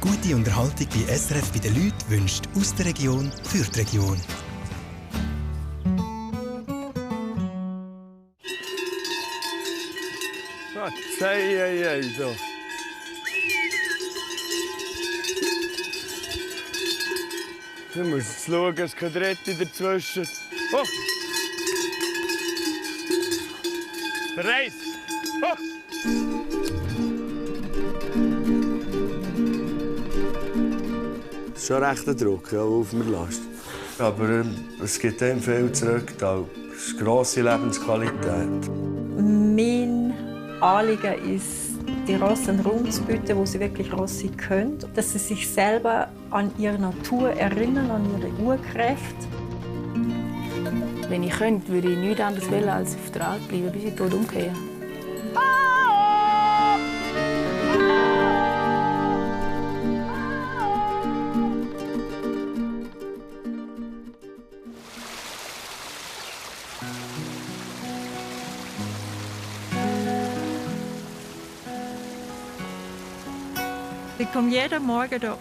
Gute Unterhaltung bei SRF bei den Leuten wünscht aus der Region für die Region. Hey, so. Du musst jetzt schauen, es kein Retti dazwischen. Oh! Der Reis! Oh! Es ist schon recht ein Druck, ja, auf mir Last. Aber es gibt dem viel zurück. Das ist eine grosse Lebensqualität. Mein Anliegen ist, die Rosse einen Raum zu bieten, wo sie wirklich Ross sein können. Dass sie sich selber an ihre Natur erinnern, an ihre Urkräfte. Wenn ich könnte, würde ich nichts anderes wollen, als auf der Alp bleiben, bis ich tot umkehre. Ich komme jeden Morgen hier rauf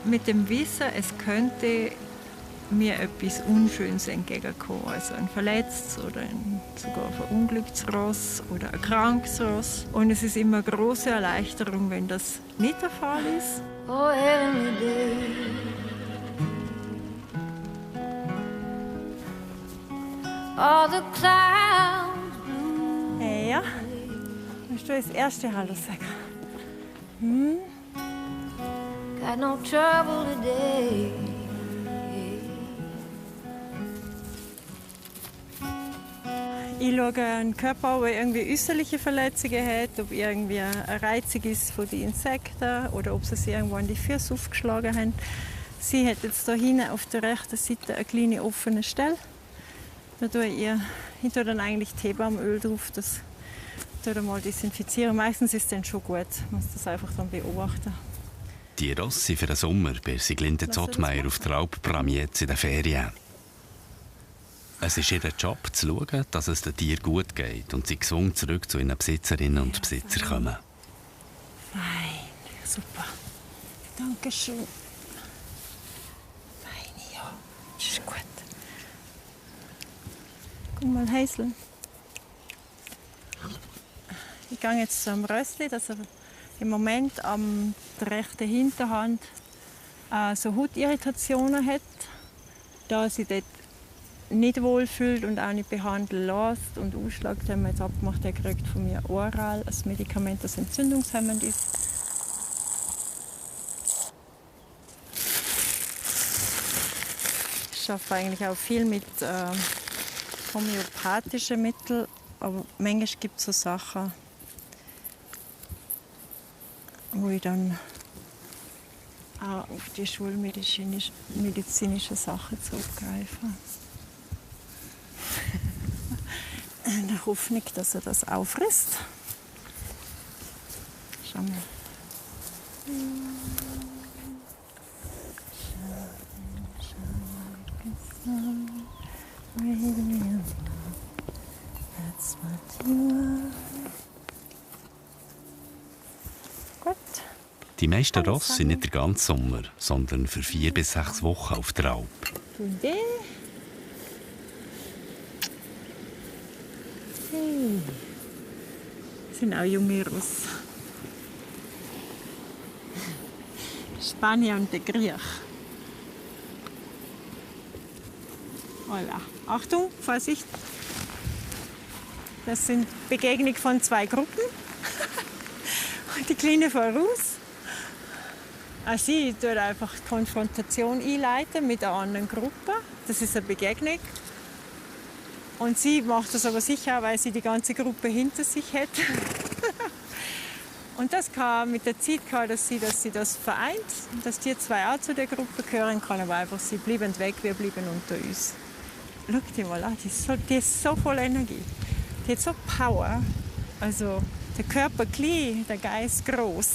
mit dem Wissen, es könnte mir etwas Unschönes entgegenkommen. Also ein verletztes oder sogar ein verunglücktes Ross oder ein krankes Ross. Und es ist immer eine große Erleichterung, wenn das nicht der Fall ist. Oh, heavenly day. All the clouds blue. Hey, ja. Willst du das erste Hallo sagen? Got no trouble today. Ich schaue einen Körper an, der irgendwie äußerliche Verletzungen hat, ob irgendwie eine Reizung ist von den Insekten oder ob sie sich irgendwo an die Füße aufgeschlagen haben. Sie hat jetzt hier hinten auf der rechten Seite eine kleine offene Stelle. Da tue ich tue dann eigentlich Teebaumöl drauf, das mal desinfizieren. Meistens ist es dann schon gut, man muss das einfach dann beobachten. Die Rosse für den Sommer bei Siglinde Zottmeier auf der Alp Bramiez in den Ferien. Es ist ihr Job, zu schauen, dass es den Tieren gut geht und sie gesund zurück zu ihren Besitzerinnen und Besitzern kommen. Fein, super. Dankeschön. Fein, ja, das ist gut. Guck mal, Hazel. Ich gehe jetzt zum Rössli, dass er im Moment an der rechten Hinterhand so Hautirritationen hat, da sie dort nicht wohlfühlt und auch nicht behandeln lässt. Und Ausschlag haben wir jetzt abgemacht, er kriegt von mir oral ein Medikament, das entzündungshemmend ist. Ich arbeite eigentlich auch viel mit homöopathischen Mitteln, aber manchmal gibt es so Sachen, wo ich dann auch auf die schulmedizinischen Sachen zurückgreife. In der Hoffnung, dass er das auffrisst. Schau mal. Gut. Die meisten Rosse sind nicht den ganzen Sommer, sondern für 4 bis 6 Wochen auf der Alp. Hey. Das sind auch junge Rosse. Spanier und der Griech. Voilà. Achtung, Vorsicht. Das sind Begegnungen von 2 Gruppen. Und die Kleine voraus. Also sie tut einfach die Konfrontation einleiten mit einer anderen Gruppe. Das ist eine Begegnung. Und sie macht das aber sicher, weil sie die ganze Gruppe hinter sich hat. Und das kann mit der Zeit, dass sie das vereint, dass die 2 auch zu der Gruppe gehören, kann aber einfach, sie bleiben weg, wir bleiben unter uns. Schau dir mal an, die ist so voll Energie. Die hat so Power. Also der Körper klein, der Geist groß.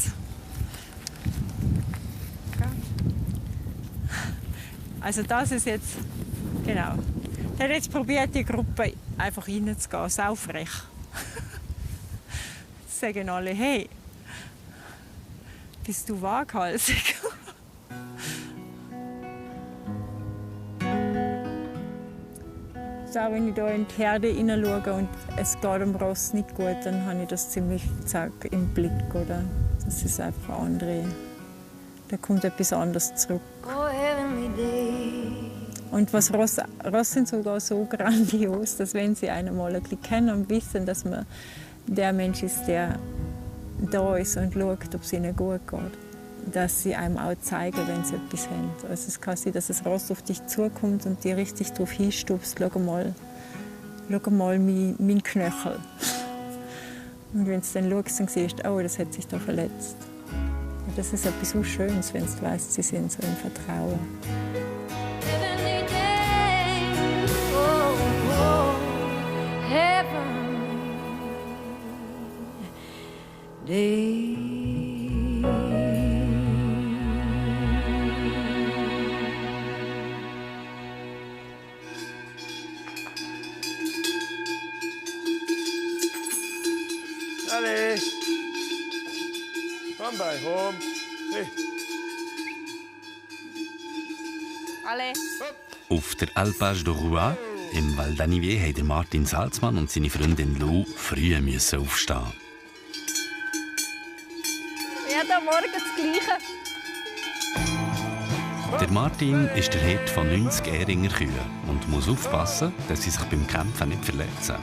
Also das ist jetzt, genau. Der hat jetzt probiert, die Gruppe einfach reinzugehen, saufrech. Sagen alle, hey, Bist du waghalsig? Auch wenn ich hier in die Herde hineinschaue und es geht dem Ross nicht gut, dann habe ich das ziemlich im Blick. Oder? Das ist einfach andere. Da kommt etwas anderes zurück. Oh, heavenly day. Und Ross sind sogar so grandios, dass wenn sie einen mal ein bisschen kennen und wissen, dass man der Mensch ist, der da ist und schaut, ob es ihnen gut geht, dass sie einem auch zeigen, wenn sie etwas haben. Also es kann sein, dass das Ross auf dich zukommt und dir richtig darauf hinstupst, schau mal mein Knöchel. Und wenn du dann schaust, dann siehst du, oh, das hat sich da verletzt. Und das ist etwas so Schönes, wenn du weißt, sie sind so im Vertrauen. Heavenly day. Oh, oh, heavenly day. Allez, komm bei home. Hey. Auf der Alpage de Rouen im Val d'Anivier mussten Martin Salzmann und seine Freundin Lou früh aufstehen. Jeden Morgen das Gleiche. Der Martin ist der Hirt von 90 Ähringer Kühen und muss aufpassen, dass sie sich beim Kämpfen nicht verletzen.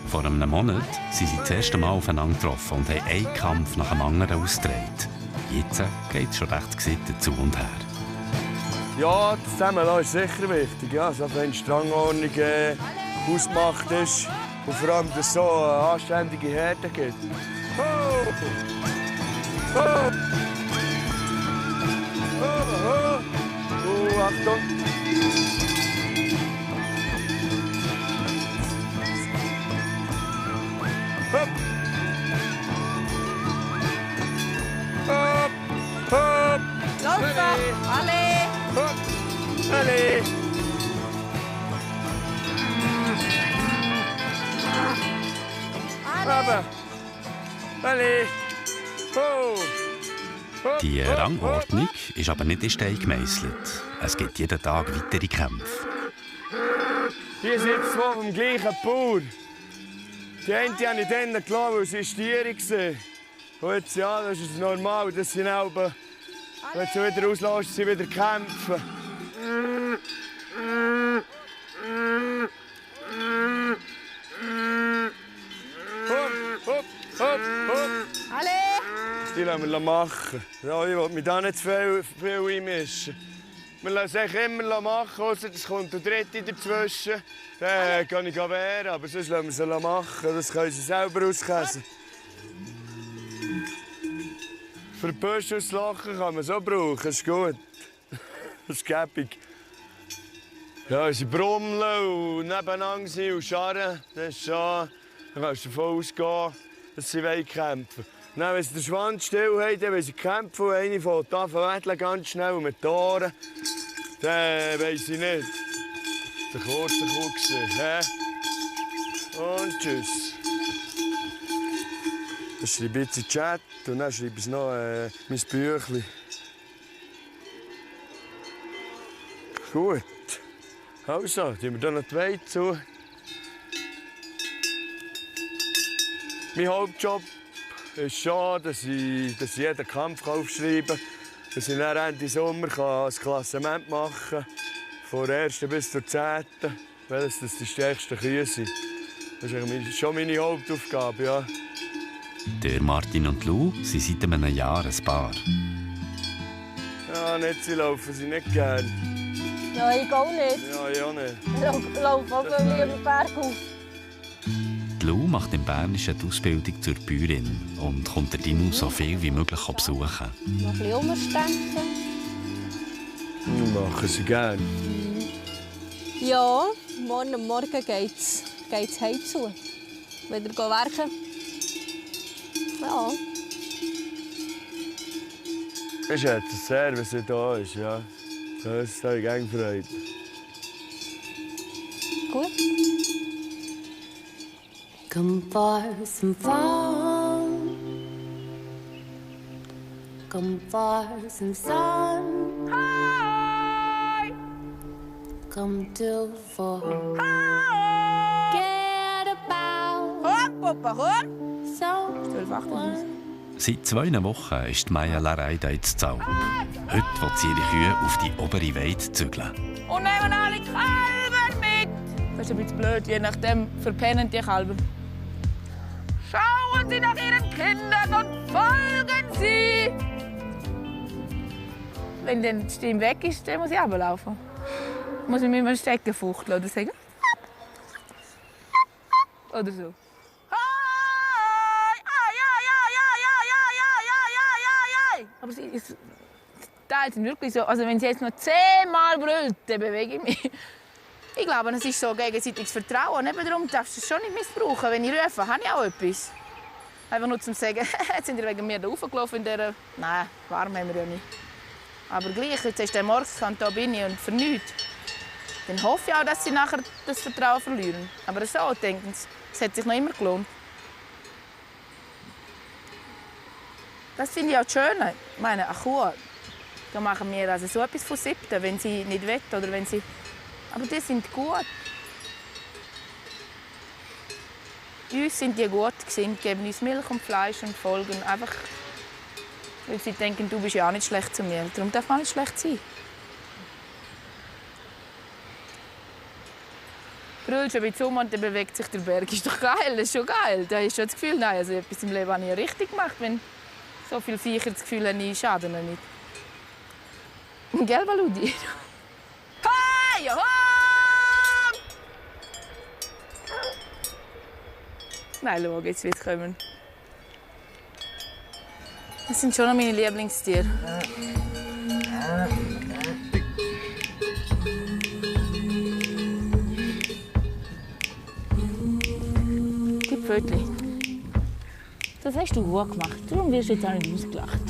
Vor einem Monat sind sie das erste Mal aufeinander getroffen und haben einen Kampf nach dem anderen ausgetragen. Jetzt geht es schon recht gesittet zu und her. Ja, das Zusammenleben ist sicher wichtig. Ja, also wenn die Strangordnung ausgemacht ist und vor allem, dass es so eine anständige Herde gibt. Oh! Oh! Oh! Oh! Achtung! Hopp! Hopp! Hopp! Laufen! Alle! Hopp! Allez! Aber! Allez! Oh! Hopp, Die hopp, Rangordnung ist aber nicht in Stein gemeißelt. Es gibt jeden Tag weitere Kämpfe. Hier sind zwei vom gleichen Bauer. Die eine habe ich dann gelassen, weil sie Stiere war. Und jetzt, ja, das ist normal, dass sie dann, wenn sie wieder auslassen, sie wieder kämpfen. Hopp, hopp, hopp, hopp. Alle! Die lassen wir machen. Ja, ich will mich da nicht zu viel einmischen. Wir lassen es immer machen, ausser es kommt der Dritte dazwischen. Dann kann ich wehren, aber sonst lassen wir sie machen. Das können sie selber auskäsen. Für die Böschung auslachen kann man so brauchen, das ist gut. Das ist gäbig. Ja, wenn sie brummeln und nebeneinander sind und scharren, das ist schon, dann kannst du davon ausgehen, dass sie kämpfen wollen. Dann, wenn sie den Schwanz still haben, dann wollen sie kämpfen und eine fängt an zu wedeln, ganz schnell und mit Toren, dann weiss ich nicht. Der kurze Kuh. Und tschüss. Dann schreibe ich jetzt in den Chat und dann schreibe ich noch mein Büchlein. Gut. Also, tun wir hier noch die Weide zu. Mein Hauptjob ist schon, dass ich jeden Kampf aufschreiben kann. Dass ich dann Ende Sommer ein Klassement machen kann. Von der 1. bis zur 10. Welches das die stärksten Kühe sind. Das ist schon meine Hauptaufgabe, ja. Der Martin und Lou sind seit einem Jahr ein Paar. Ja, nicht, sie laufen sie nicht gern. Ja, ich auch nicht. Ja, ich auch nicht. Ich laufe auch lieber Berg auf. Die Lou macht im Bernischen die Ausbildung zur Bäuerin und kommt der Dino so viel wie möglich besuchen. Noch ein bisschen umstecken. Machen sie gern. Ja, morgen geht's heim zu. Wieder werken. Ja. Ich schätze es sehr, wenn sie da ist, ja. Das habe ich gerne Freude. Gut. Come far, some far. come for some sun. Hi. Come to for. Hi. Get about. Hopp, Papa, hopp. Someone. Seit 2 Wochen ist Maya Lareida ins Zaun. Heute will sie ihre Kühe auf die obere Weide zügeln. Und nehmen alle Kälber mit. Das ist ein bisschen blöd, je nachdem verpennen die Kälber. Schauen Sie nach Ihren Kindern und folgen Sie. Wenn dann die Stimme weg ist, dann muss ich runterlaufen. Muss ich mit einem Stecken fuchteln oder sagen. Oder so. Aber sie ist teils wirklich so. Also wenn sie jetzt noch 10-mal brüllt, dann bewege ich mich. Ich glaube, es ist so gegenseitiges Vertrauen. Eben darum darfst du es schon nicht missbrauchen. Wenn ich rufe, habe ich auch etwas. Einfach nur zum sagen, jetzt sind ihr wegen mir da raufgelaufen in dieser... Nein, warm haben wir ja nicht. Aber gleich, jetzt ist der Morgenskant, da bin ich und für nichts. Dann hoffe ich auch, dass sie nachher das Vertrauen verlieren. Aber so denken sie, es hat sich noch immer gelohnt. Das finde ich auch das Schöne. Ich meine, eine Kuh, da machen wir also so etwas von 7, wenn sie nicht will oder wenn sie... Aber die sind gut. Uns sind die gut gesinnt, geben uns Milch und Fleisch und folgen einfach, weil sie denken, du bist ja auch nicht schlecht zu mir. Darum darf man nicht schlecht sein. Brüllst ein bisschen um und dann bewegt sich der Berg. Ist doch geil, das ist schon geil. Da hast du das Gefühl, nein, also etwas im Leben habe ich richtig gemacht, wenn so viele Viecher das Gefühl haben, ich schade ihnen nicht. Gell, Baludi? Hey, ho! Nein, schau, jetzt wird es kommen. Das sind schon noch meine Lieblingstiere. Die Pfötli. Das hast du gut gemacht. Darum wirst du jetzt auch nicht ausgelacht.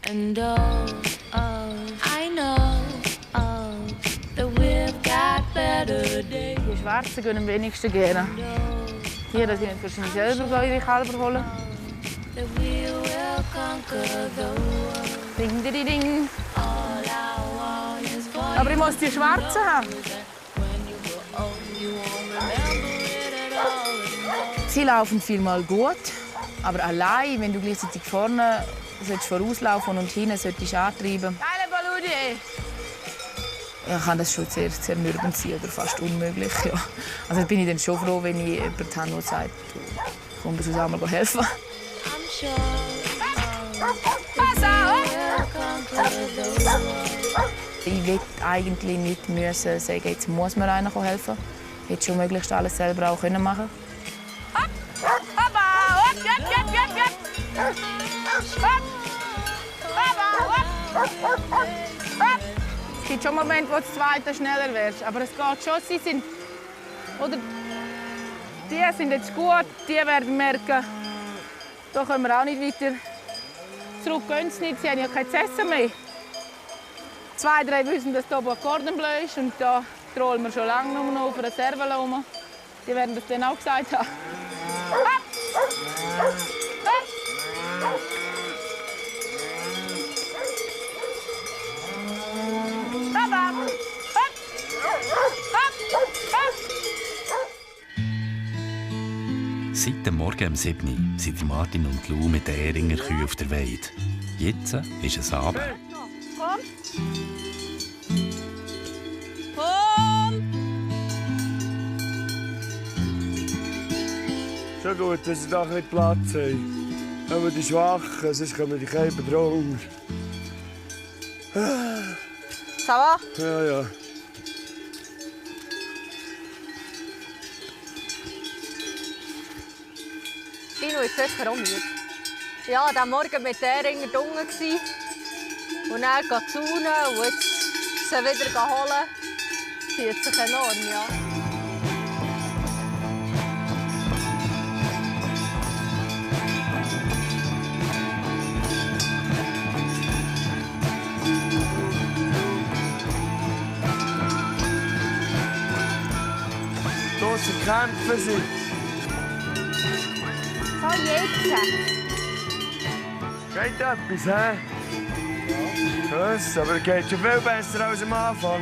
And I know that we've got better days. Die Schwarzen gehen am wenigsten gerne. Hier, das gehen wahrscheinlich selber ihre Kälber holen. That we will conquer the world. Ding, ding, ding. All I want is for Aber ich muss die Schwarzen haben. when you grow old, you won't remember it at all. Sie laufen vielmal gut, aber allein, wenn du gleichzeitig vorne vorauslaufen und hinten solltest antreiben. Geile Baludi! Ja, kann das schon sehr zermürbend sein oder fast unmöglich. Ja. Also bin ich dann schon froh, wenn ich jemanden habe, der sagt, komm, du sollst einmal helfen. I'm sure Ich will eigentlich nicht müssen sagen, jetzt muss mir einer helfen. Ich hätte schon möglichst alles selber auch machen können. Es gibt schon Momente, wo das Zweite schneller wird, aber es geht schon. Sie sind, oder die sind jetzt gut, die werden merken, da können wir auch nicht weiter. Zurück gehen sie nicht, sie haben ja kein Essen mehr. 2, 3 wissen, dass hier oben Cordon Bleu ist und da trollen wir schon lange nur noch auf einer Servele rum. Die werden das dann auch gesagt haben. Seit dem Morgen um 7 Uhr sind Martin und Lou mit den Ehringer Kühen auf der Weide. Jetzt ist es Abend. Komm! Komm! Schon gut, dass sie da ein bisschen Platz haben. Aber die Schwachen, sonst kommen die Kälber drunter. Ça va? Ja, ja. Dino ist fest verhungert. Ja, der Morgen mit der Ringer dunkel gsi. Und dann geht zaunen und jetzt sie wieder holen. Zieht sich enorm, ja. Draussen kämpfen sie. So, jetzt. Geht etwas, hä? Was? Aber es geht schon viel besser als am Anfang.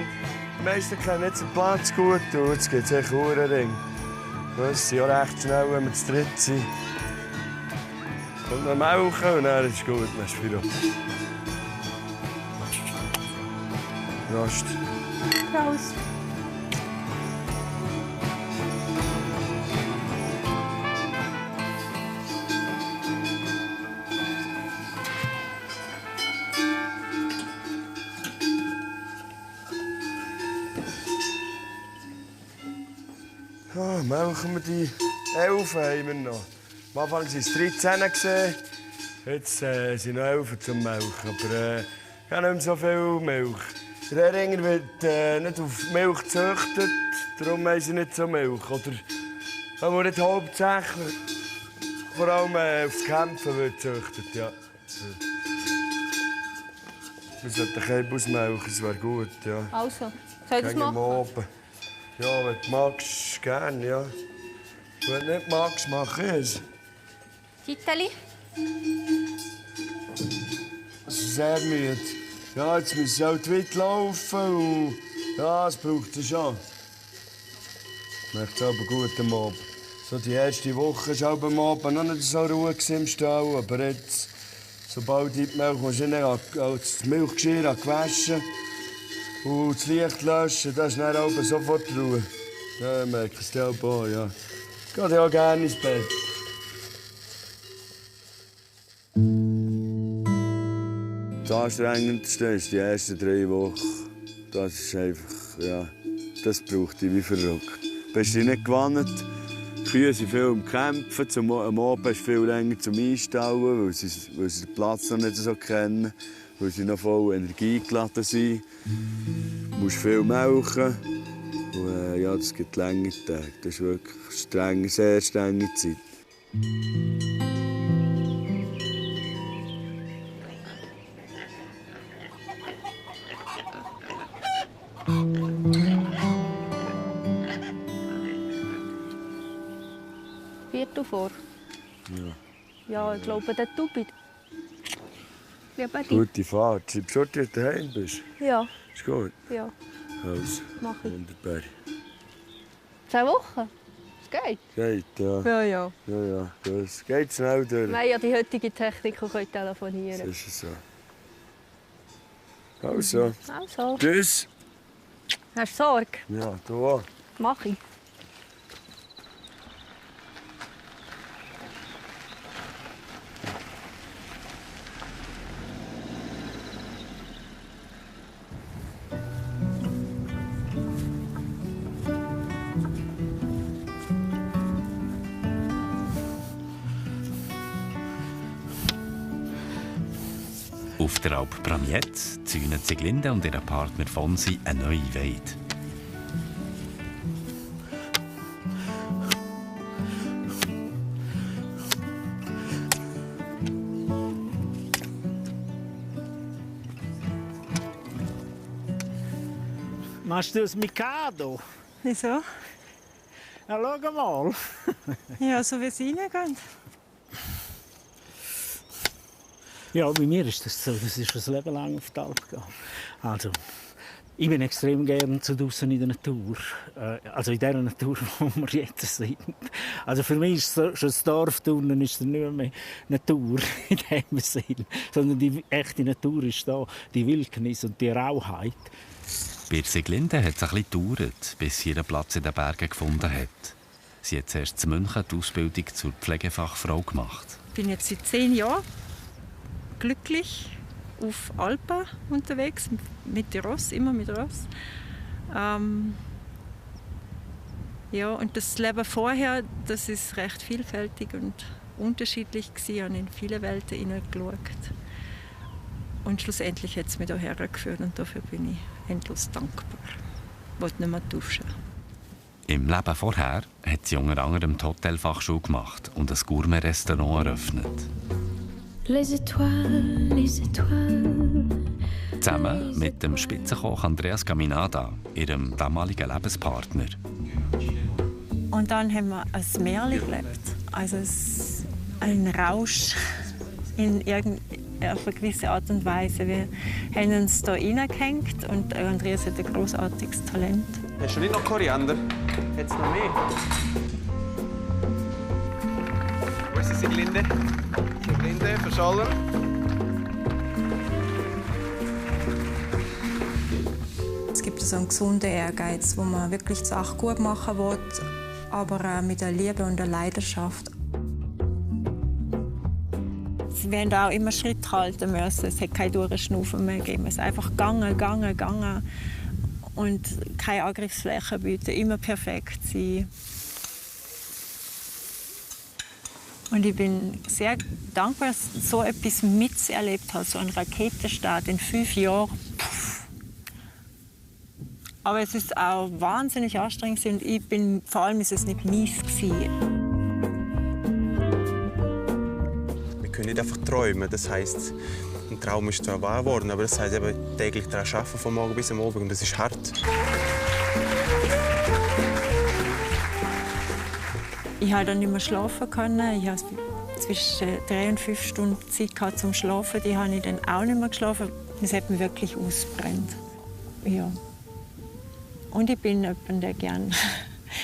Die meisten kennen jetzt den Platz gut und jetzt gibt es echt einen Ring. Das ist ja recht schnell, wenn wir zu dritt sind. Kommt noch Melken und dann ist es gut, dann ist es wieder. Prost. Prost. Ah, melken wir die 11 haben wir noch. Am Anfang waren es 13 jetzt sind noch 11 zum Melken. Aber ich habe nicht mehr so viel Milch. Der Heringer wird nicht auf Milch gezüchtet, darum haben sie nicht so Milch. Oder aber nicht hauptsächlich. Vor allem aufs Kämpfen wird gezüchtet, ja. Wir sollten keinen ausmelken, das wäre gut, ja. Also, soll ich das Gegen machen? oben. Ja, wenn du magst, gerne, ja. Wenn du nicht magst, mach ich es. Titeli? Sehr müde. Ja, jetzt müssen sie auch weit laufen und ja, das braucht es schon. Merkt es aber gut am Abend. So die erste Woche war auch am Abend noch nicht so ruhig im Stall, aber jetzt, sobald die Milchmaschine das Milchgeschirr gewaschen und das Licht löschen, das ist dann auch sofort Ruhe. Ja, ich merke es auch an, ja. Ich gehe ja auch gerne ins Bett. Das Anstrengendste ist die ersten 3 Wochen. Das ist einfach, ja, das braucht ich wie verrückt. Bist du nicht gewandt? Die Kühe sind viel am Kämpfen, am Abend ist viel länger zum Einstauen, weil sie den Platz noch nicht so kennen, weil sie noch voll Energie geladen sind. Du musst viel melken. Und, ja, das gibt lange Tage. Das ist wirklich eine sehr strenge Zeit. Viertel vor. Ja. Ja, ich glaube, der Tubi. Ja, bei dir. Gute Fahrt. Sind du schon daheim bist? Ja, Ist gut. ja, Also, mach ich. wunderbar. 2 Wochen? Es geht. Geht, ja. Ja, ja. Ja, ja. Das geht schnell durch. Wir haben ja die heutige Technik und können Das telefonieren. ist so. Also, Also, tschüss. hast du Sorge? Ja, du auch. Mach ich. Auf der Alp Bramietz zäunen Sieglinde und ihr Partner Fonsi eine neue Weide. Machst du das Mikado? Wieso? Ja, schau mal. Ja, so wie es reingeht. Ja, bei mir ist das so. Das ist schon ein Leben lang auf die Alp gegangen. Also, ich bin extrem gerne zu draußen in der Natur. Also in der Natur, wo wir jetzt sind. Also für mich ist so, schon das Dorf unten ist nicht mehr Natur in dem Sinn. Sondern die echte Natur ist da, die Wildnis und die Rauheit. Bei Sieglinde hat es ein bisschen gedauert, bis sie ihren Platz in den Bergen gefunden hat. Sie hat zuerst in München die Ausbildung zur Pflegefachfrau gemacht. Ich bin jetzt seit 10 Jahren glücklich auf Alpen unterwegs, mit den Ross, immer mit Ross. Ja, und das Leben vorher, das ist recht vielfältig und unterschiedlich gewesen. Ich habe in viele Welten hineingeschaut. Und schlussendlich hat es mich hierher geführt und dafür bin ich endlos dankbar. Ich wollte nicht mehr tauschen. Im Leben vorher hat sie unter anderem die Hotelfachschule gemacht und ein Gourmet-Restaurant eröffnet. Les étoiles, les étoiles. Zusammen mit dem Spitzenkoch Andreas Caminada, ihrem damaligen Lebenspartner. Und dann haben wir ein Märchen gelebt. Also ein Rausch in auf eine gewisse Art und Weise. Wir haben uns hier reingehängt und Andreas hat ein großartiges Talent. Hast du nicht noch Koriander? Jetzt noch mehr. Wo ist Sieglinde? Sieglinde, verschollen. Es gibt so einen gesunden Ehrgeiz, wo man wirklich die Sache gut machen will, aber mit der Liebe und der Leidenschaft. Sie werden auch immer Schritt halten müssen. Es hat kein Durchschnaufen mehr gegeben. Es ist einfach gegangen. Und keine Angriffsfläche bieten, immer perfekt sein. Und ich bin sehr dankbar, dass ich so etwas miterlebt habe, so einen Raketenstart in 5 Jahren. Aber es ist auch wahnsinnig anstrengend und vor allem ist es nicht mies gewesen. Wir können nicht einfach träumen. Das heisst, ein Traum ist zwar wahr geworden, aber das heisst eben täglich daran arbeiten, von morgen bis am Abend. Und das ist hart. Ich konnte dann nicht mehr schlafen können. Ich hatte zwischen 3 und 5 Stunden Zeit zum Schlafen. Die habe ich dann auch nicht mehr geschlafen. Das hat mich wirklich ausgebrannt. Ja. Und ich bin jemand, der gerne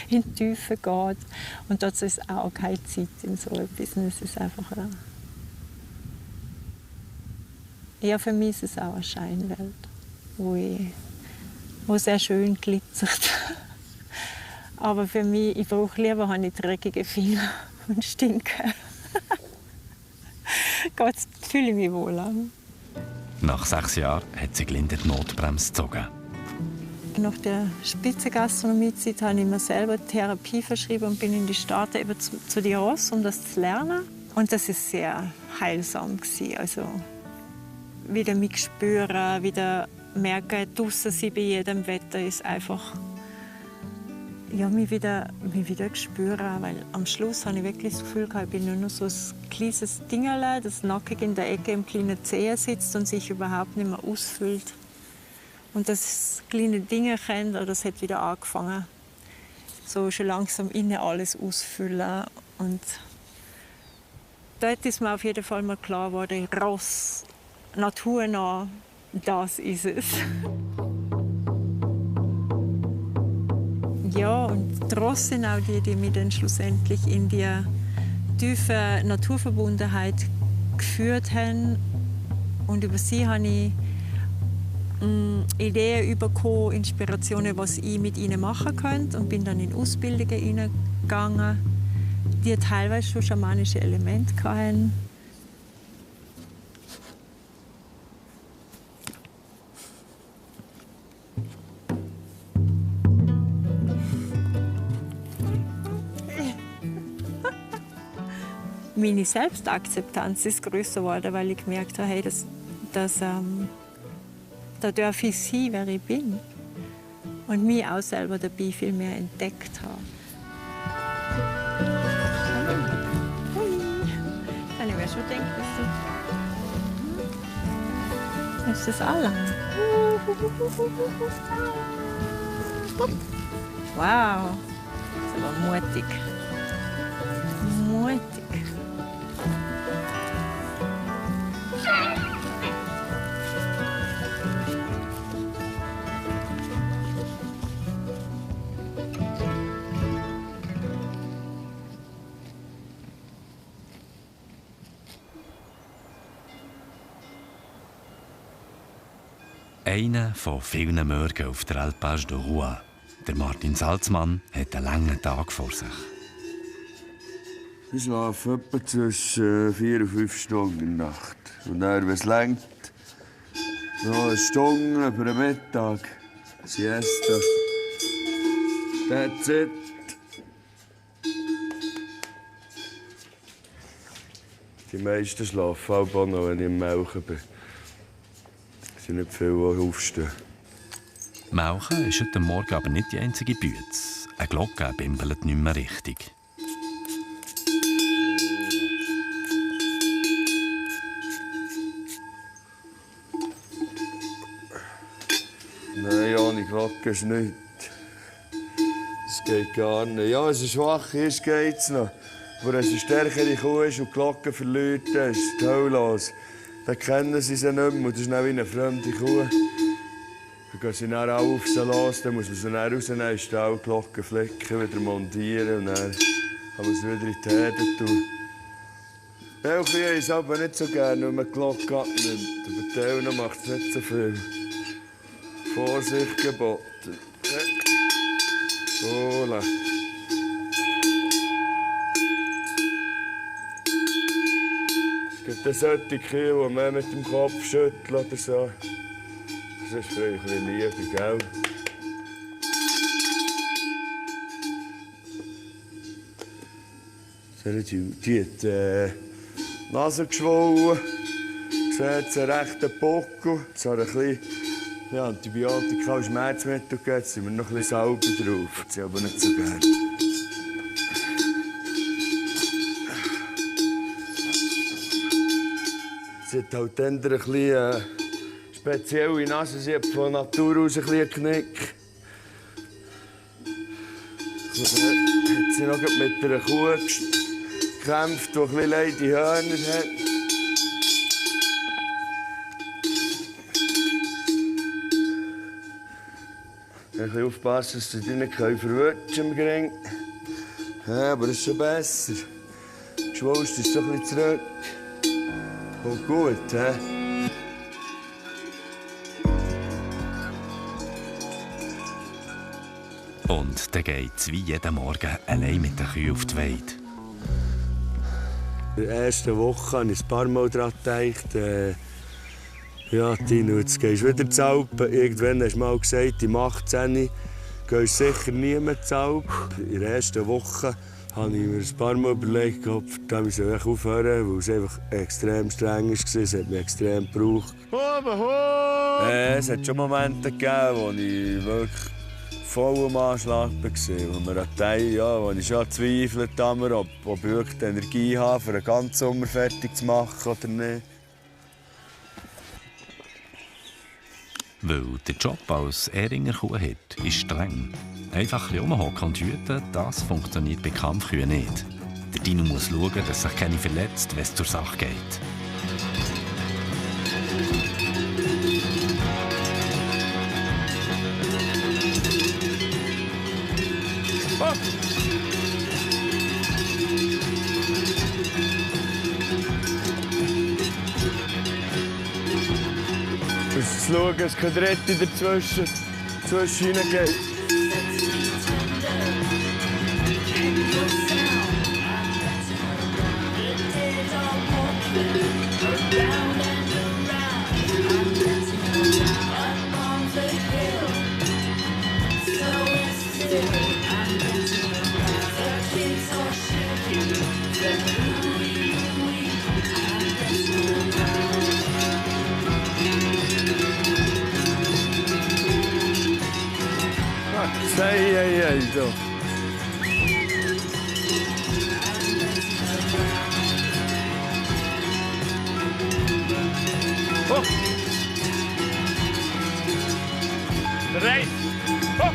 in die Tiefe geht. Und dazu ist auch keine Zeit in so etwas. Es ist einfach ja, für mich ist es auch eine Scheinwelt, wo sehr schön glitzert. Aber für mich, ich brauche lieber habe ich dreckige Finger und stinke. Gott, fühle ich mich wohl an. Nach 6 Jahren hat Sieglinde die Notbremse gezogen. Nach der Spitzengastronomiezeit habe ich mir selber Therapie verschrieben und bin in die Staaten eben zu den Ross, um das zu lernen. Und das war sehr heilsam. Also, wieder mich spüren, wieder merken, draussen sein bei jedem Wetter ist einfach ja, mich wieder spüren. Weil am Schluss habe ich wirklich das Gefühl, ich bin nur noch so ein kleines Dingerle, das nackig in der Ecke im kleinen Zeh sitzt und sich überhaupt nicht mehr ausfüllt. Und das kleine Dingerchen, das hat wieder angefangen, so schon langsam innen alles ausfüllen. Und dort ist mir auf jeden Fall mal klar geworden, Ross, naturnah, das ist es. Ja, und die Ross sind auch die mich dann schlussendlich in die tiefe Naturverbundenheit geführt haben. Und über sie habe ich Ideen bekommen, Inspirationen, was ich mit ihnen machen könnte. Und bin dann in Ausbildungen hineingegangen, die teilweise schon schamanische Elemente hatten. Meine Selbstakzeptanz ist größer geworden, weil ich gemerkt habe, hey, da darf ich sein, wer ich bin. Und mich auch selber dabei viel mehr entdeckt habe. Kann ich mir schon denken, dass ist das anlangt. Wow, das ist aber mutig. Mutig. Einer von vielen Morgen auf der Alpage de Rouen. Der Martin Salzmann hat einen langen Tag vor sich. Ich schlafe etwa zwischen 4 und 5 Stunden in der Nacht. Und dann, wenn es reicht, noch eine Stunde über den Mittag. Siesta. That's it. Die meisten schlafen auch noch, wenn ich im Melken bin. Es sind nicht viele, die aufstehen. Melken ist heute Morgen aber nicht die einzige Bütze. Eine Glocke bimbelt nicht mehr richtig. Nein, ohne Glocke ist nichts. Das geht gar nicht. Ja, wenn sie schwach ist, geht es noch. Aber wenn sie eine stärkere Kuh ist und die Glocke verliert, dann ist es die Hölle los. dann kennen sie sie nicht mehr und das ist dann wie eine fremde Kuh. Dann gehen sie dann alle auf sie los, dann muss man sie dann rausnehmen, in die Stallglocke flicken, wieder montieren und dann kann man sie wieder in die Herde tun. Milchkühe haben es aber nicht so gerne, wenn man die Glocke abnimmt. Aber Tellen macht es nicht so viel. Vorsicht geboten. Hola. Es gibt auch solche Kühe, die man mit dem Kopf schütteln oder so. Das ist vielleicht ein bisschen Liebe, gell? Die hat die Nase geschwollen. Sieht einen rechten Buckel. So ein bisschen Antibiotika und Schmerzmittel gegeben. Jetzt sind wir noch ein bisschen Salbe drauf. Das ist aber nicht so gerne. Sie hat halt dann ein bisschen spezielle Nase. Sie hat von Natur aus ein bisschen einen Knick. Jetzt hat sie noch mit einer Kuh gekämpft, die ein bisschen leide Hörner hat. Ein bisschen aufpassen, dass sie dich nicht verwutschen im Gring. Ja, aber das ist schon besser. Die Schwulst ist doch ein bisschen zurück. Kommt gut, hä? Und dann geht's wie jeden Morgen allein mit den Kühen auf die Weide. In der ersten Woche habe ich ein paar Mal daran gedacht, ja, Tino, jetzt gehst du wieder zu Alpen. Irgendwann hast du mal gesagt, im 18. gehst du sicher nie mehr zu Alpen. In der ersten Woche habe ich mir ein paar Mal überlegt, ob ich aufhören soll, weil es einfach extrem streng war. Es hat mich extrem gebraucht. Es hat schon Momente gegeben, wo ich wirklich voll am Anschlag war. Wo ich schon zweifelt habe, ob ich wirklich die Energie habe, für den ganzen Sommer fertig zu machen oder nicht. Weil der Job als Ehringer Kuhhirt ist streng. Einfach ein bisschen rumhocken und hüten, das funktioniert bei Kampfkühen nicht. Der Dino muss schauen, dass sich keine verletzt, wenn es zur Sache geht. Oh. Ich muss schauen, dass kein Dritte dazwischen hineingeht. Hey, so. Oh. Bereit. Oh.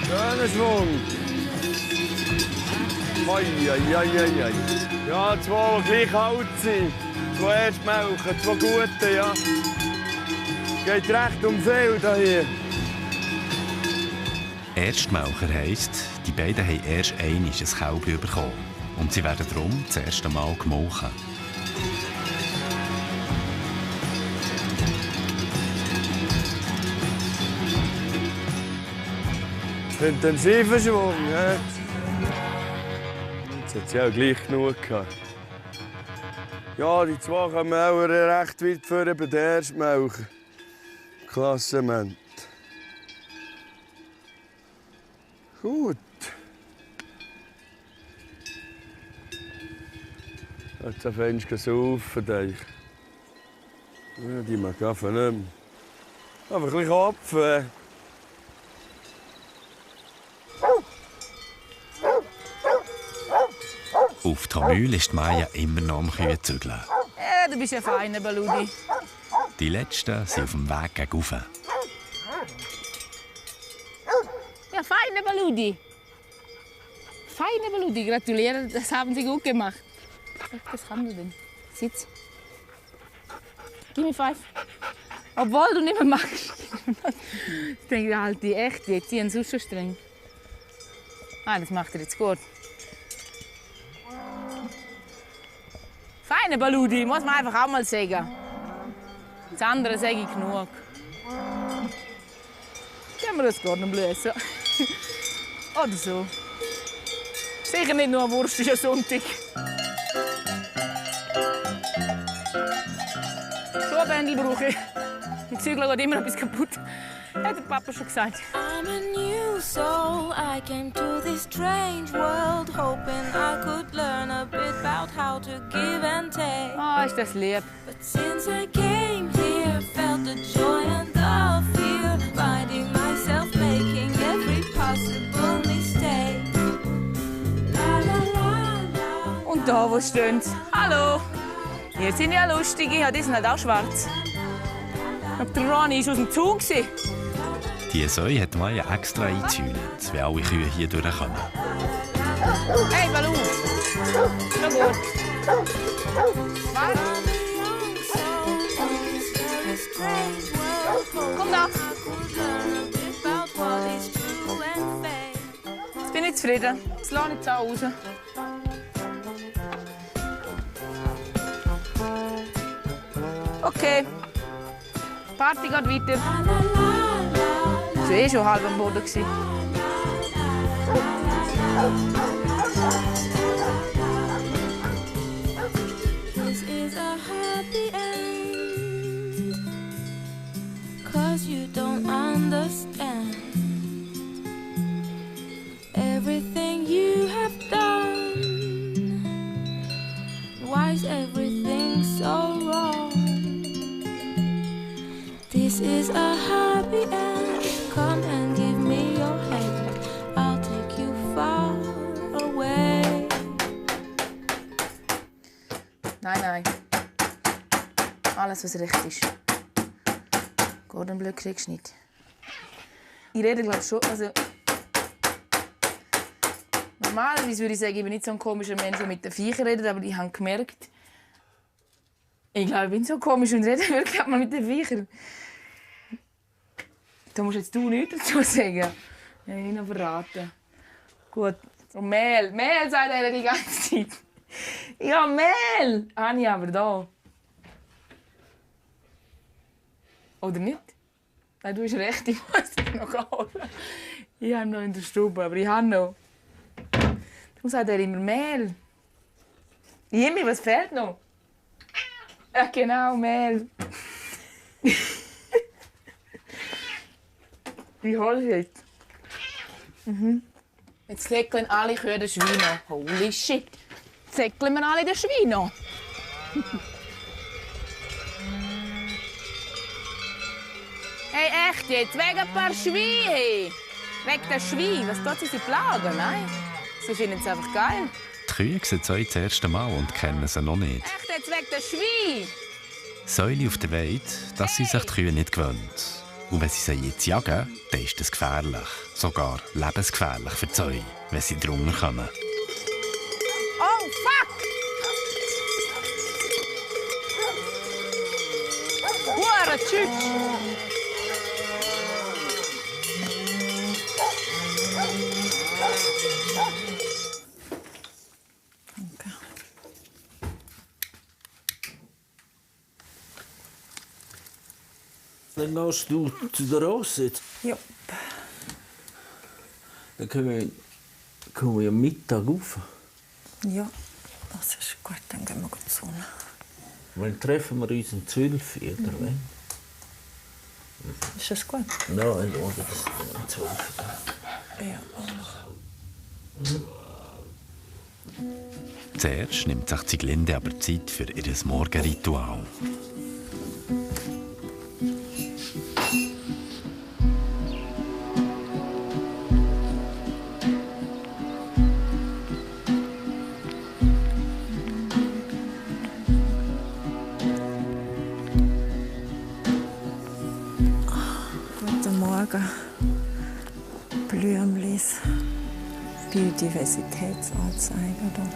Schöner Schwung. Hoi. Ja, zwei, die gleich alt sind. Zwei Erstmelken, zwei gute, ja. Geht recht viel hier. Erstmelker heisst, die beiden haben erst einmal ein Kälbchen bekommen. Und sie werden darum das erste Mal gemolken. Intensiver Schwung, ja. Jetzt hat sie auch gleich genug gehabt. Ja, die zwei kommen auch recht weit vorne bei der Erstmelker. Klassement. Gut. Jetzt fängst du saufen. Ja, die mag einfach nicht mehr. Aber ein bisschen Kopf. Auf die Mühle ist Maya immer noch am Kühe zügeln. Ja, du bist ein feiner Baludi. Die Letzten sind auf dem Weg gegen rauf. Ja, feiner Baludi. Feine Baludi, gratuliere, das haben Sie gut gemacht. Was kann du denn? Sitz. Gib mir 5. Obwohl du nicht mehr machst. Ich denke, halt die echt, die ziehen sonst schon streng. Ah, das macht er jetzt gut. Feine Baludi, muss man einfach auch mal sagen. Das andere sage ich genug. Gehen wir das gar nicht blösen. Oder so. Sicher nicht nur eine Wurst, ist ja Sonntag. Schuhbändel brauche ich. Im Zügel geht immer etwas kaputt. Hat der Papa schon gesagt. I'm a new soul. I came to this strange world, hoping I could learn a bit about how to give and take. Ah, ist das lieb. But since I came here, felt the joy and the fear, finding myself making every possible mistake. La la la la. Und da, wo stehen sie? Hallo! Ihr seid ja lustige, ja, die sind halt auch schwarz. Der Ronny ist aus dem Zug. Die Säue hat Maya extra eingezäunt, wenn alle Kühe hier durchkommen. Hey, Balou! Schon gut. Was? Komm da! Jetzt bin ich zufrieden. Jetzt lasse ich jetzt auch raus. Okay. Die Party geht weiter. Ich war schon halb am Boden. This is a happy end, 'cause you don't understand everything you have done. Why is everything so wrong? This is a happy end. Come and give me your hand. I'll take you far away. Nein. Alles, was recht ist. Gordon Bleu kriegst du nicht. Ich rede, glaube ich, schon. Also, normalerweise würde ich sagen, ich bin nicht so ein komischer Mensch, der mit den Viechern redet, aber ich habe gemerkt, ich glaube, ich bin so komisch und rede wirklich mal mit den Viechern. Da musst jetzt du nichts dazu sagen. Ja, ich will noch verraten. Gut. Und Mehl. Mehl sagt er die ganze Zeit. Ja, Mehl! Habe ich aber da. Oder nicht? Nein, du hast recht, ich muss es noch holen. Ich habe noch in der Stube, aber ich habe noch. Darum sagt er immer Mehl. Jimmy, was fehlt noch? Ja, genau, Mehl. Ich hole es jetzt. Jetzt säckeln alle Kühe den Schweino. Holy shit! Jetzt säckeln wir alle den Schweino. Hey, echt jetzt? Wegen ein paar Schweine? Wegen der Schweine? Was tut sie plagen? Nein? Sie finden es einfach geil. Die Kühe sehen Säue das erste Mal und kennen sie noch nicht. Echt jetzt? Wegen der Schweine? Säule auf der Weide, das sind sich die Kühe nicht gewöhnt. Und wenn sie sie jetzt jagen, dann ist das gefährlich. Sogar lebensgefährlich für die Säue, wenn sie drunter kommen. Oh, fuck! Hure Tschüss! Dann gehst du zu der Rose. Ja. Dann kommen wir am Mittag rauf. Ja, das ist gut, dann gehen wir gut zu. Wann treffen wir uns um 12 Uhr, oder wann? Ist das gut? Nein, oder das ist um 12 Uhr. Ja. Zuerst nimmt sich Sieglinde aber Zeit für ihr Morgenritual. Guten Morgen, Blümlis, Biodiversität. Universitätsanzeige. Oder?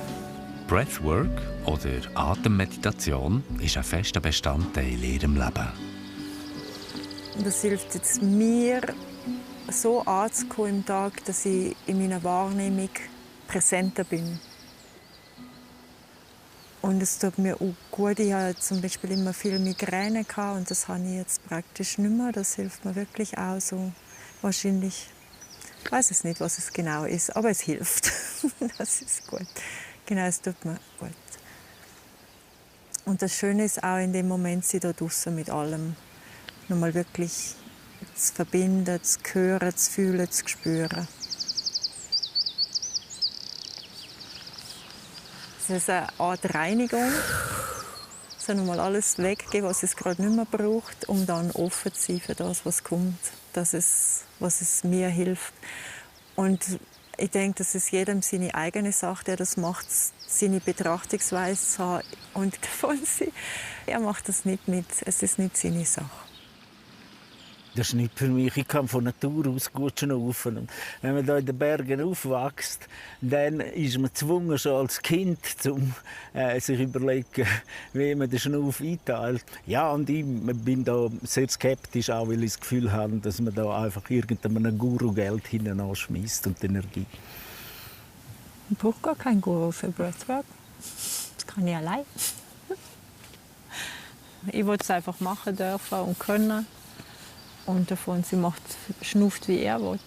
Breathwork oder Atemmeditation ist ein fester Bestandteil in ihrem Leben. Und das hilft jetzt mir, so anzukommen im Tag, dass ich in meiner Wahrnehmung präsenter bin. Und es tut mir auch gut. Ich hatte zum Beispiel immer viel Migräne und das habe ich jetzt praktisch nicht mehr. Das hilft mir wirklich auch so. Wahrscheinlich, ich weiß es nicht, was es genau ist, aber es hilft. Das ist gut. Genau, es tut mir gut. Und das Schöne ist auch in dem Moment, sie da draußen mit allem nochmal wirklich zu verbinden, zu hören, zu fühlen, zu spüren. Es ist eine Art Reinigung. So nochmal alles weggeben, was es gerade nicht mehr braucht, um dann offen zu sein für das, was kommt, was es mir hilft. Und ich denke, das ist jedem seine eigene Sache, der das macht, seine Betrachtungsweise zu haben. Und davon er macht das nicht mit, es ist nicht seine Sache. Das ist nicht für mich. Ich kann von Natur aus gut schnaufen. Und wenn man hier in den Bergen aufwächst, dann ist man gezwungen, schon als Kind, sich überlegen, wie man den Schnauf einteilt. Ja, und ich bin da sehr skeptisch, auch weil ich das Gefühl habe, dass man da einfach irgendeinem Guru Geld hineinschmeißt und Energie. Ich brauche gar keinen Guru für Breathwork. Das kann ich allein. Ich wollte es einfach machen dürfen und können. Und davon, sie schnauft, wie er will.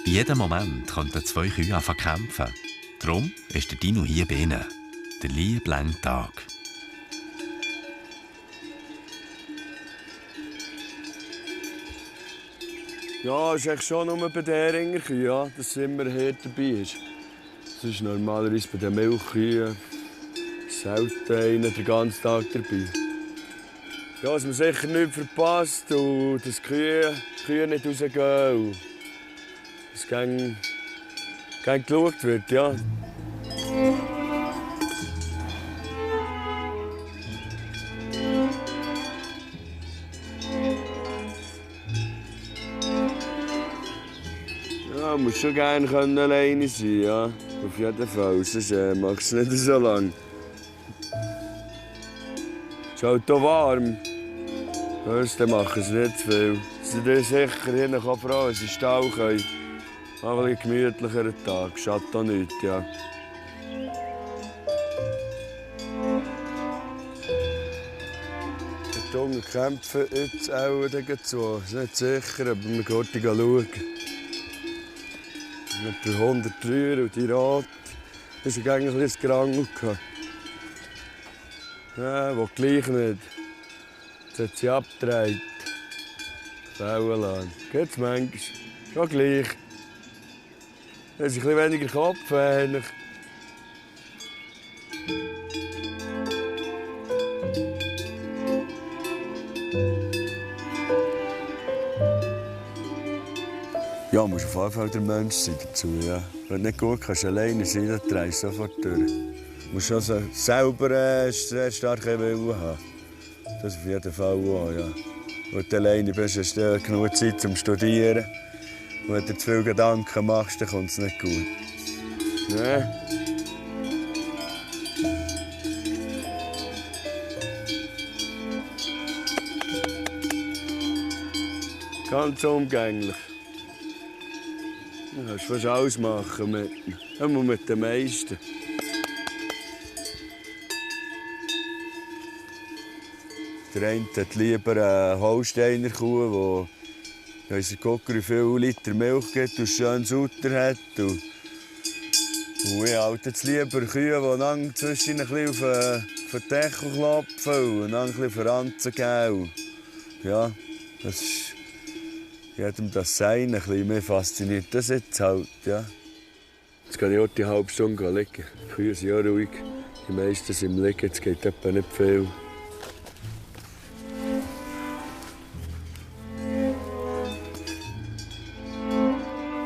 Jeden Moment könnten zwei Kühe anfangen zu kämpfen. Darum ist der Dino hier bei ihnen. Der liebe lange Tag. Ja, es ist echt schon nur bei den Heringerkühen, ja, dass immer ein Herd dabei ist. Das ist normalerweise bei den Milchkühen selten einer den ganzen Tag dabei. Ja, dass man sicher nichts verpasst und dass die Kühe nicht rausgehen. Dass gern geschaut wird, ja. Ja, muss schon gerne alleine sein, ja. Auf jeden Fall, sonst machst du es nicht so lange. Es ist halt hier warm. Hörst, dann machen sie nicht zu viel. Sie sind sicher hinten froh, sie stehen können. Aber ein gemütlicherer Tag, schadet auch nichts, ja. Die Jungen kämpfen jetzt auch dazu. Ist nicht sicher, aber wir gehen schauen. Mit der 103 und die Rad. Das war eigentlich ein Gerangel. Ja, wo gleich nicht. Jetzt hat sie abgedreht. Fällen lassen. Geht's manchmal. Schon gleich. Es ist ein bisschen weniger Kopf, eigentlich. Ja, du musst auf jeden Fall der Mensch sein dazu, ja. Wenn du nicht gut kannst, alleine sein, dann drehst du sofort durch. Du musst also selber sehr starken Willen haben. Das auf jeden Fall auch, ja. Wenn du alleine bist, hast du genug Zeit zum Studieren. Und wenn du zu viele Gedanken machst, dann kommt es nicht gut. Nee. Ganz umgänglich. Du kannst fast alles machen mit ihm. Immer mit den meisten. Der eine hat lieber eine Holsteiner Kuh, die unser Gucker wie viele Liter Milch gibt und schön Sutter hat. Und ich halte jetzt lieber Kühe, die dann zwischen ein bisschen auf den Deckel klopfen und dann ein bisschen Franzen geben. Ja, das ist jedem das Sein ein bisschen. Mir fasziniert das jetzt halt, ja. Jetzt gehe ich auch die halbe Stunde liegen. Die Kühe sind ja ruhig. Die meisten sind im Liegen, es geht etwa nicht viel.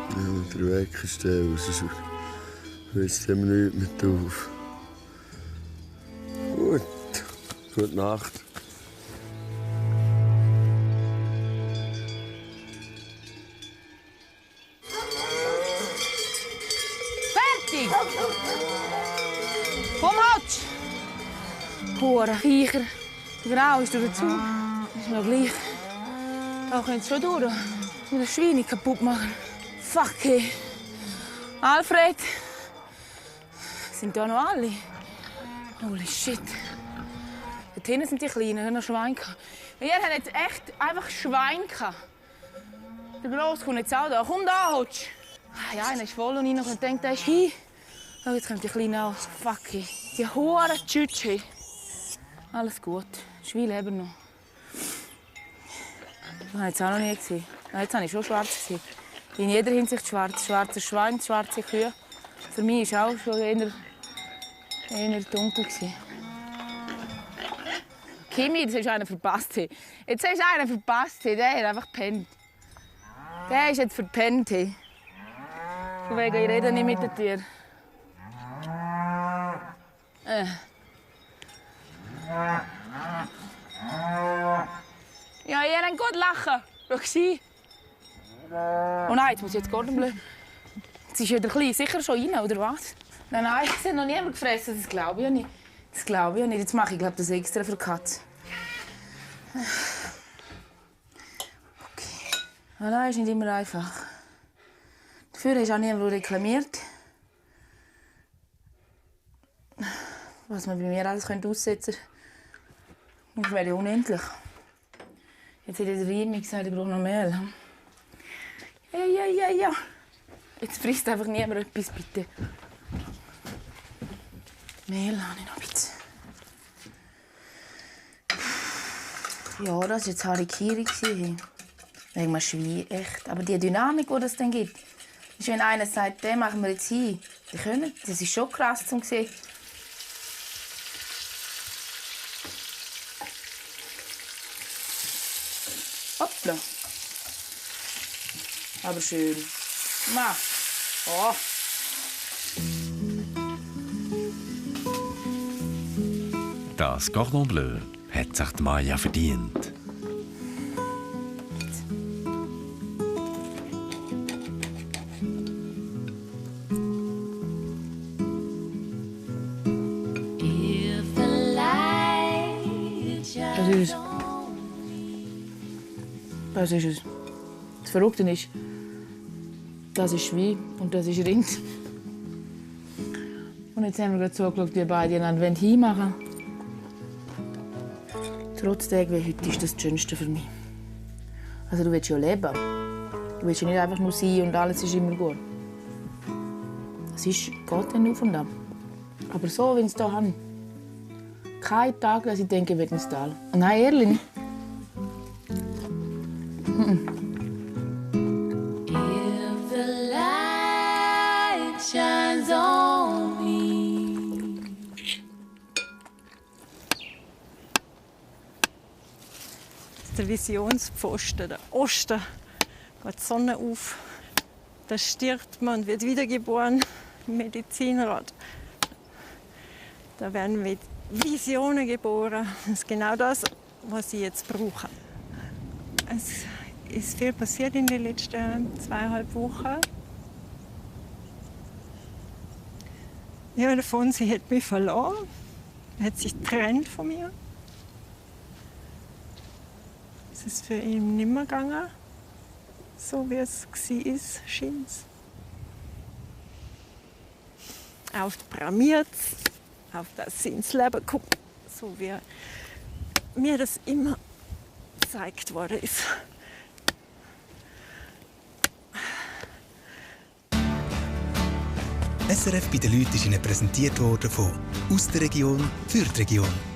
Ja, der Wecker steht aus. Jetzt haben wir nichts mehr auf. Gut. Gute Nacht. Fertig! Komm, Hotsch! Hure Viecher. Die Frau ist durch den Zug. Ist mir gleich. Da können sie schon durch. Ich will das Schwein nicht kaputt machen. Fuck, hey. Alfred. Sind da noch alle? Holy shit. Dort hinten sind die Kleinen, die noch Schweine hatten. Wir haben jetzt echt einfach Schweine gehabt. Der Grosse kommt jetzt auch da. Komm da, Hotsch. Ja, einer ist voll und ich noch denkt, der ist hin. Oh, jetzt kommt die Kleine auch. Fuck, ey. Die hohen Tschütsche. Alles gut. Die Schweine leben noch. Das habe ich jetzt auch noch nie gesehen. Jetzt habe ich schon schwarz gesehen. In jeder Hinsicht schwarz. Schwarze Schweine, schwarze Kühe. Für mich war es auch schon eher dunkel. Kimi, das ist einer verpasst. Jetzt hast du einen verpasst. Der hat einfach gepennt. Der ist jetzt verpennt. Von wegen, ich rede nicht mit den Tieren. Ja, ihr habt gut lachen. Schau sie. Oh nein, jetzt muss ich jetzt Gordon bleiben. Sie ist wieder klein. Sicher schon rein, oder was? Nein, es hat noch niemand gefressen. Das glaube ich ja nicht. Das glaube ich ja nicht. Jetzt mache ich glaube das extra für die Katze. Okay. Voilà, ist nicht immer einfach. Dafür ist auch niemand reklamiert. Was man bei mir alles aussetzen könnte, das wäre unendlich. Jetzt hat der Riem gesagt, ich brauche noch Mehl. Ja. Jetzt frisst einfach niemand etwas, bitte. Mehl habe ich noch ein bisschen. Ja, das war jetzt Harikiri. Wegen einem Schwein, echt. Aber die Dynamik, die es dann gibt, ist, wenn einer sagt, den machen wir jetzt hin. Die können. Das ist schon krass zu sehen. Hoppla. Aber schön. Ma. Oh. Das Cordon Bleu hat sich die Maya verdient. Das ist es. Das Verrückte ist, das ist Schwein und das ist Rind. Und jetzt haben wir gerade zugeschaut, wie beide einander hinmachen wollen. Trotzdem wie heute ist das Schönste für mich. Also du willst ja leben. Du willst ja nicht einfach nur sein und alles ist immer gut. Es geht dann auf und ab. Aber so, wie ich es hier habe. Kein Tag, dass ich denke, ich will ins Tal. Nein, ehrlich nicht. If the light shines on me. Der Visionspfosten, der Osten, geht die Sonne auf. Da stirbt man und wird wiedergeboren im Medizinrat. Da werden Visionen geboren. Das ist genau das, was ich jetzt brauche. Es ist viel passiert in den letzten 2,5 Wochen. Ja, davon, sie hat mich verloren. Sie hat sich getrennt von mir. Es ist für ihn nicht mehr gegangen, so wie es war, schien es. Auf bramiert, auf das sie ins Leben guckt, so wie mir das immer gezeigt worden ist. SRF bei den Leuten ist Ihnen präsentiert worden von «Aus der Region für die Region».